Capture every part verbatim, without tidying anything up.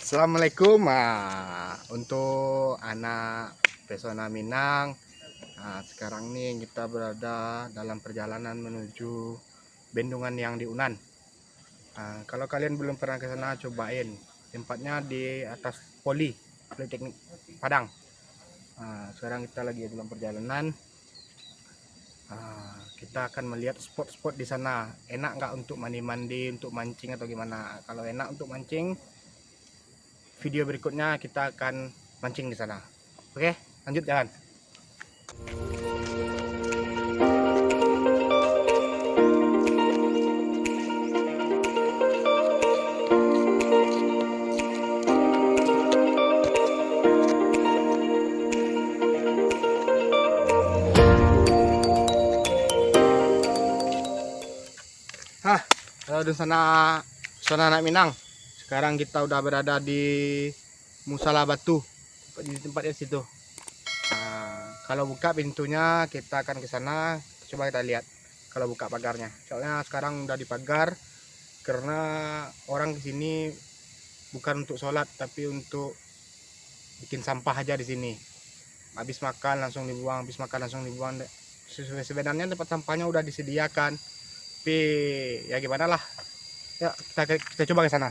Assalamualaikum, ah, untuk anak Pesona Minang. Ah, sekarang ni kita berada dalam perjalanan menuju bendungan yang di Unan. Ah, kalau kalian belum pernah ke sana, cobain. Tempatnya di atas Poli, Politeknik Padang. Ah, sekarang kita lagi dalam perjalanan. Ah, kita akan melihat spot-spot di sana. Enak nggak untuk mandi-mandi, untuk mancing atau gimana? Kalau enak untuk mancing, video berikutnya kita akan mancing di sana. Oke, lanjut jalan. Hah, halo dunsanak, dunsanak anak Minang. Sekarang kita udah berada di Musala Batu, di tempat di situ. Nah, kalau buka pintunya, kita akan ke sana. Coba kita lihat kalau buka pagarnya. Soalnya sekarang udah dipagar karena orang ke sini bukan untuk sholat, tapi untuk bikin sampah aja di sini. Habis makan langsung dibuang, habis makan langsung dibuang. Se-, sebenarnya tempat sampahnya udah disediakan, tapi ya gimana lah. Ya, kita ke-, kita coba ke sana.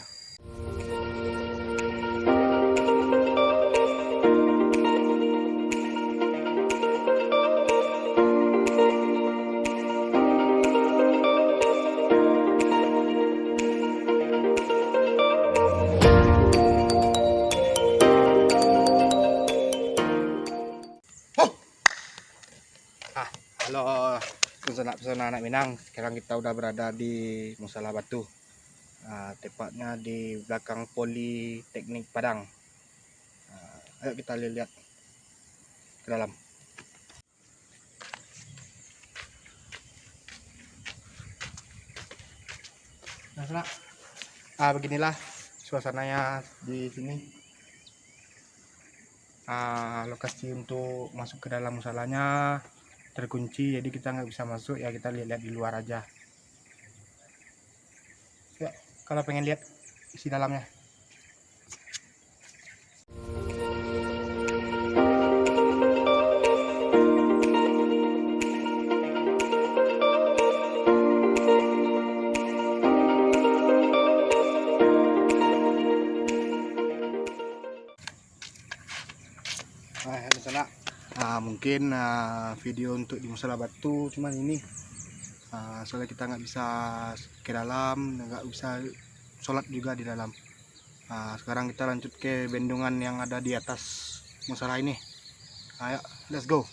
Ah, halo, dunsanak-dunsanak anak Minang. Sekarang kita udah berada di Musala Batu. Ah, tepatnya di belakang Politeknik Padang. Ah, ayo kita lihat ke dalam. Nah, sanak. Ah, beginilah suasananya di sini. Ah, lokasi untuk masuk ke dalam musalanya terkunci, jadi kita nggak bisa masuk, ya kita lihat-lihat di luar aja. Ya, kalau pengen lihat isi dalamnya. Nah, di sana, ah, mungkin, ah, video untuk di Musala Batu cuman ini. Ah, soalnya kita nggak bisa ke dalam, nggak bisa sholat juga di dalam. Ah, sekarang kita lanjut ke bendungan yang ada di atas musala ini. Ayo, let's go.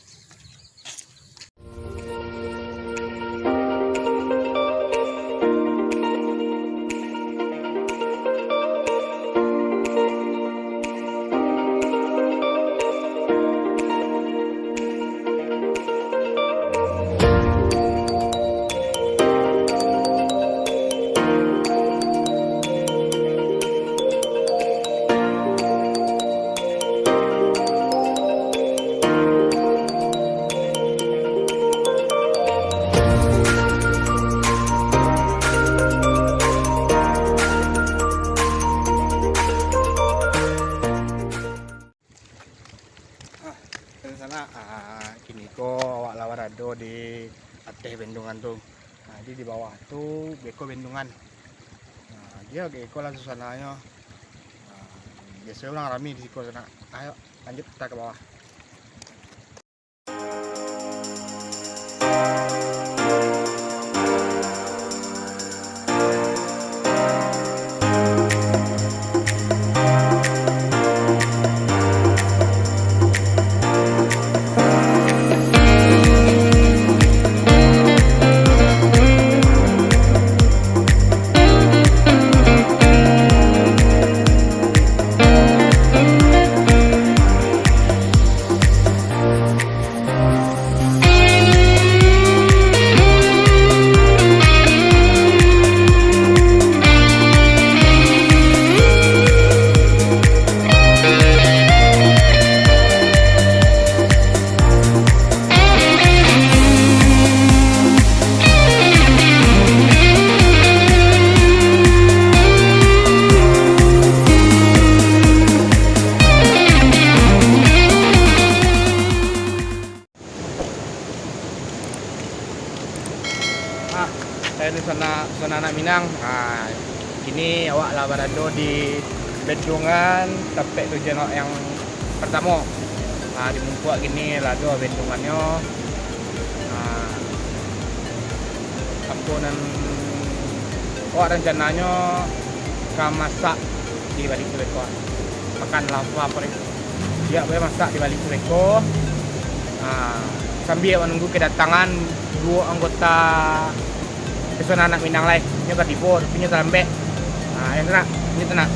Ah, dari sana, ah, kini ko awak lah barado di ateh bendungan tu. Nah, jadi di bawah tu beko bendungan. Nah, dia beko lah suasananyo. Nah, biasonyo urang rami di siko sana. Ayo, lanjut kita ke bawah. Ah, kini awak lah barado di bendungan, tampek tujuan awak yang partamo. Ah, di muko kini lah tu bendungannyo. Ah, apo nan awak rancanonyo ka masak di baliak tu beko. Makan lava, apo ni. Siap bae masak di baliak tu beko. Ah, sambia manunggu kedatangan duo anggota Pesona Anak Minang lai. Inyo ka tibo, tapi inyo talambek. Ah, yo, sanak. Inyo sanak.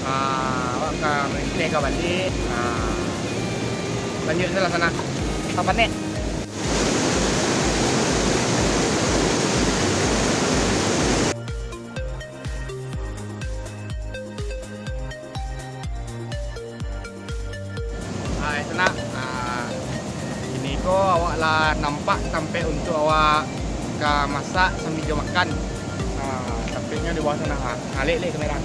Ah, awak ka malinteh ka baliak. Ah, lanjuik sajolah sanak. Papanek. Hai, sanak. Ah, kini ko awak lah nampak tampek untuak awak ka masak sambia jo makan. Ah, tampeknyo di bawah sanak. Ah, alek-alek kamera.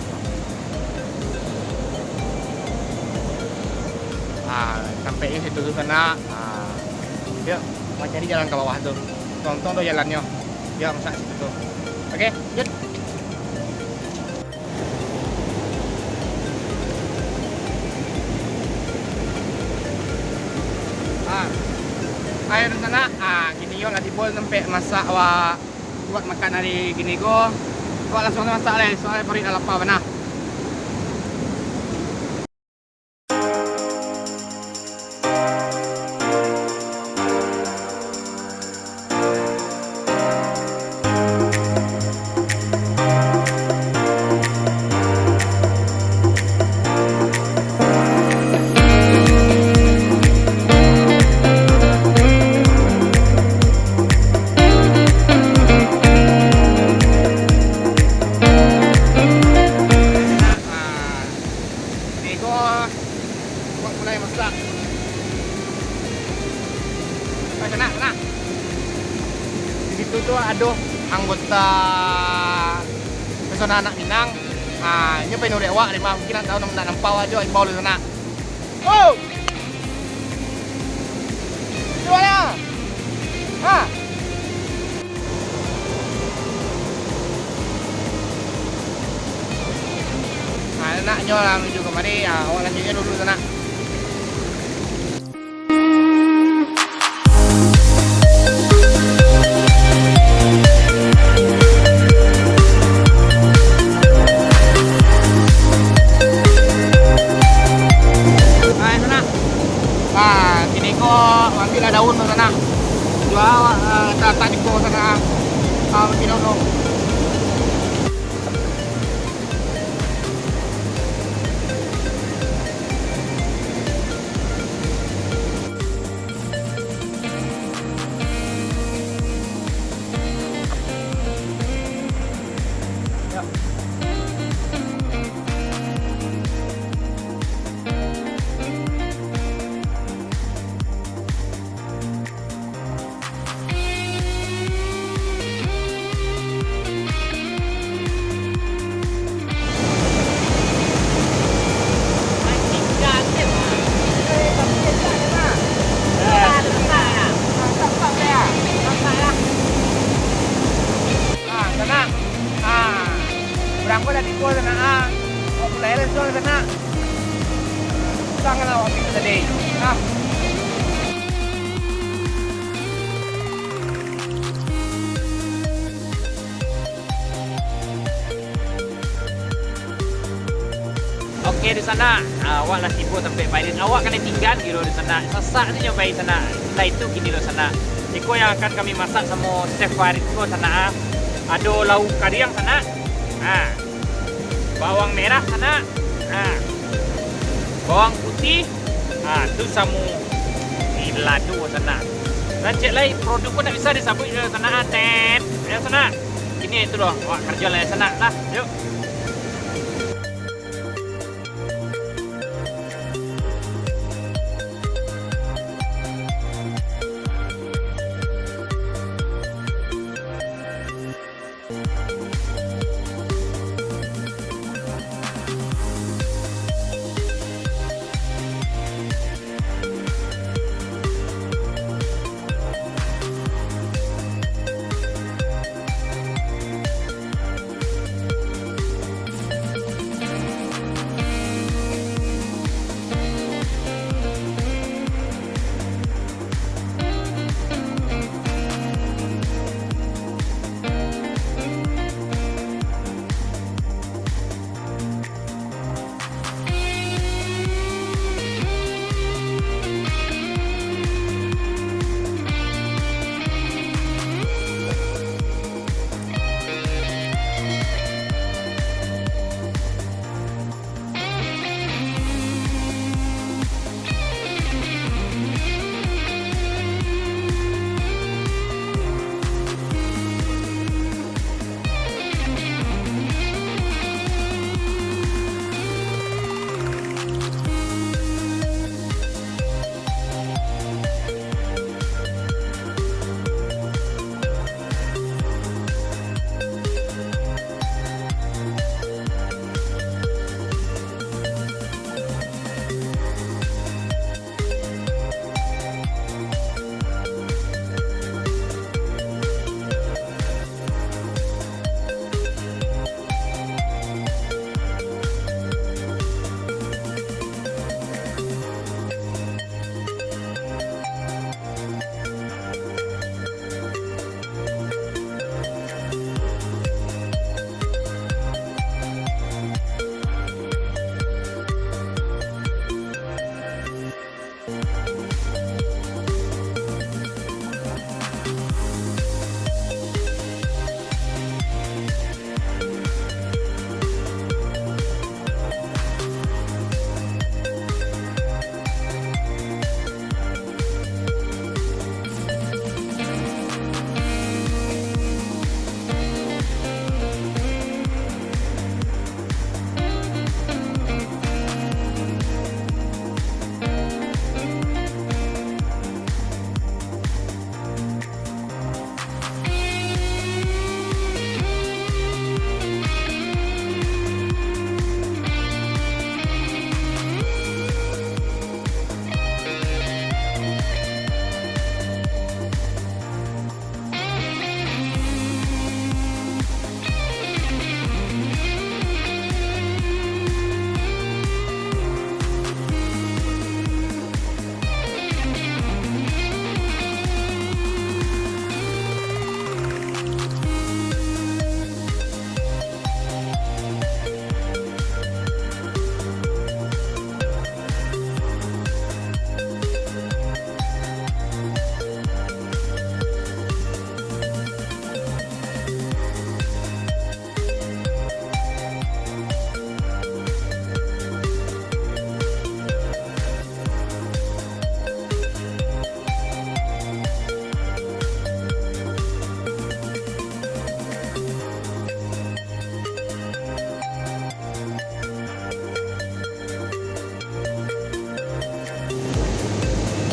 Ah, tampeknyo situ tu sanak. Ah, yuk, awak cari jalan ka bawah tu. Tonton tu jalannyo. Yuk, masak situ tu. Oke, lanjut. Ah. Ayo, sanak. Ah, kini yo lah tibo tampek masak awak buek makan hari kini ko. Awak langsuang masak lai, soalnyo paruik lah lapa bana. Nah, ah, ini ko buek mulai masak. Oi, sanak, sanak. Di situ tu ado anggota Pesona Anak Minang. Ah, inyo pai nuruik awak, mungkin nak tau, nak nampak awak jo, imbau dulu, sanak. Oh! Itu mana? Ha? Nah, anaknyo lah manuju kamari. Ah, awak lanjuikkan dulu, sanak. Nah, sanak. Ah, kini ko ambiaklah daun tu, sanak. Jua, ah, talatak di ko, sanak. Ah, ambiak daun tu. Ah, sanak. Ah, urang ko lah tibo, sanak, ah. Kok mulai lah, sanak. Tangan awak pintu tadi. Ah. Oke, di sana, ah, awak lah tibo tampek Farid. Awak kanai tinggan gilo di sana. Sasak tu nyo pai sana. Lah itu kini lo sana. Iko yang akan kami masak samo Chef Farid ko sana, ah. Ado lauak kariang, sanak. Ha. Bawang merah, sanak. Ha. Bawang putih. Ha, tu samo di lado, sanak. Rancak lai, produk ko ndak bisa disabuik, sanak. Tet. Yo, sanak. Kini itu doh, awak karajo lai, sanak, lah. Yuk.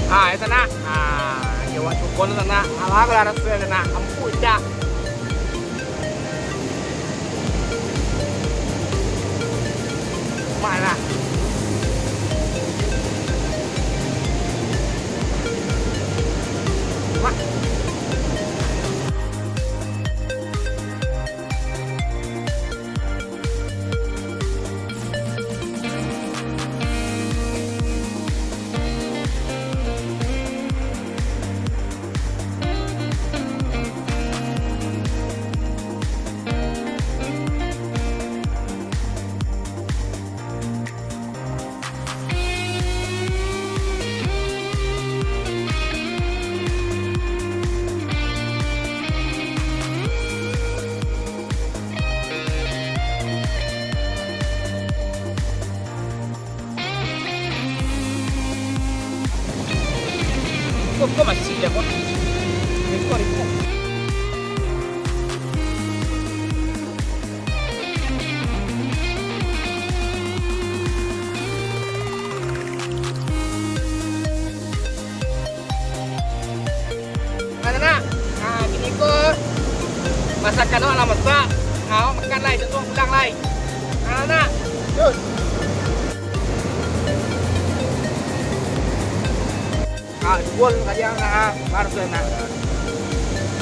Ah, itu nak. Ah, yo, wak cuko tu nak. Alah, kalau ada sudah nak. Ampun, dah. Mak lah. Mak. Masih lah, Bang. Rekod, rekod. Nah, nah, nah. Nah, kini ko masakan awak lah masak. Nah, awak makan lai, jantuang pulang lai. Nah, nah. Yus. Ah, duo kaliang nak, ah, baru tu nak.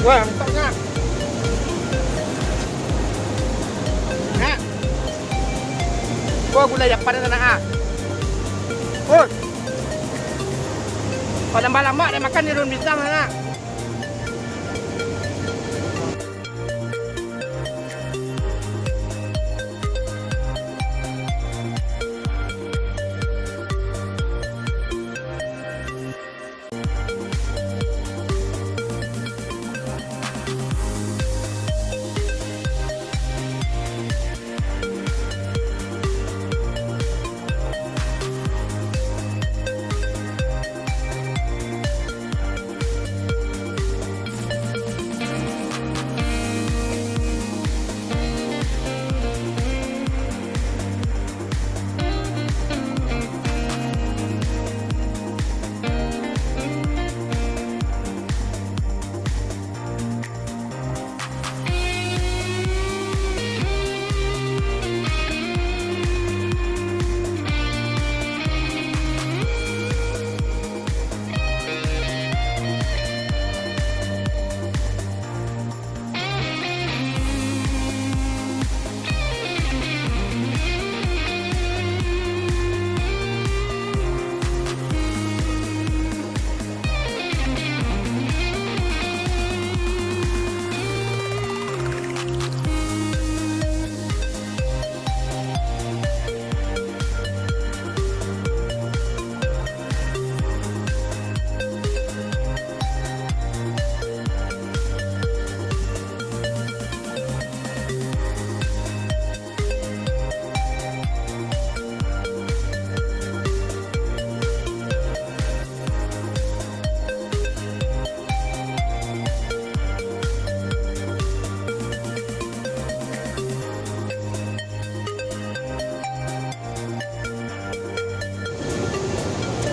Wah, mantap nak. Nak. Gua gulai Japan tu nak, ah. Oh. Kalau lambak-lambak dia makan di daun pisang nak.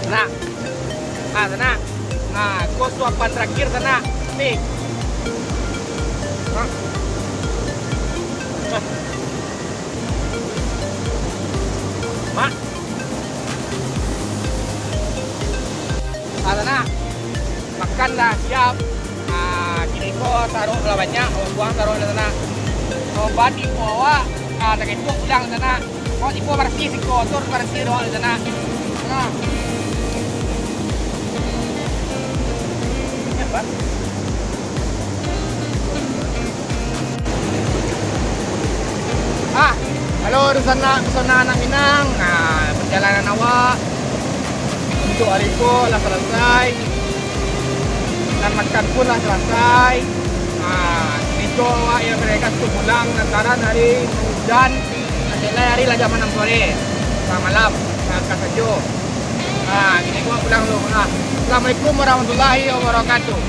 Nak. Ah, sanak. Ah, ko suapan terakhir, sanak. Ni. Ah. Ah. Mak. Ah, sanak. Makan lah siap. Ah, kini ko taruah lah banyak, buang taruah lah sanak. Sobat ipo awak, ah, tak itu pulang sanak. Kok ipo barasih siko, tur barasih doang lah sanak. Nah. Ini apa? Ah, halo, dunsanak, pesona anak Minang. Ah, perjalanan awak untuk hari ko lah selesai. Dan makan pun lah selesai. Ah, tigo awak yang mereka tu pulang lantaran hari hujan. Nah, jadi hari lah jam anam sore. Tengah malam, nah, ka sajo. Ah, kini ko pulang dulu. Ah, Assalamualaikum warahmatullahi wabarakatuh.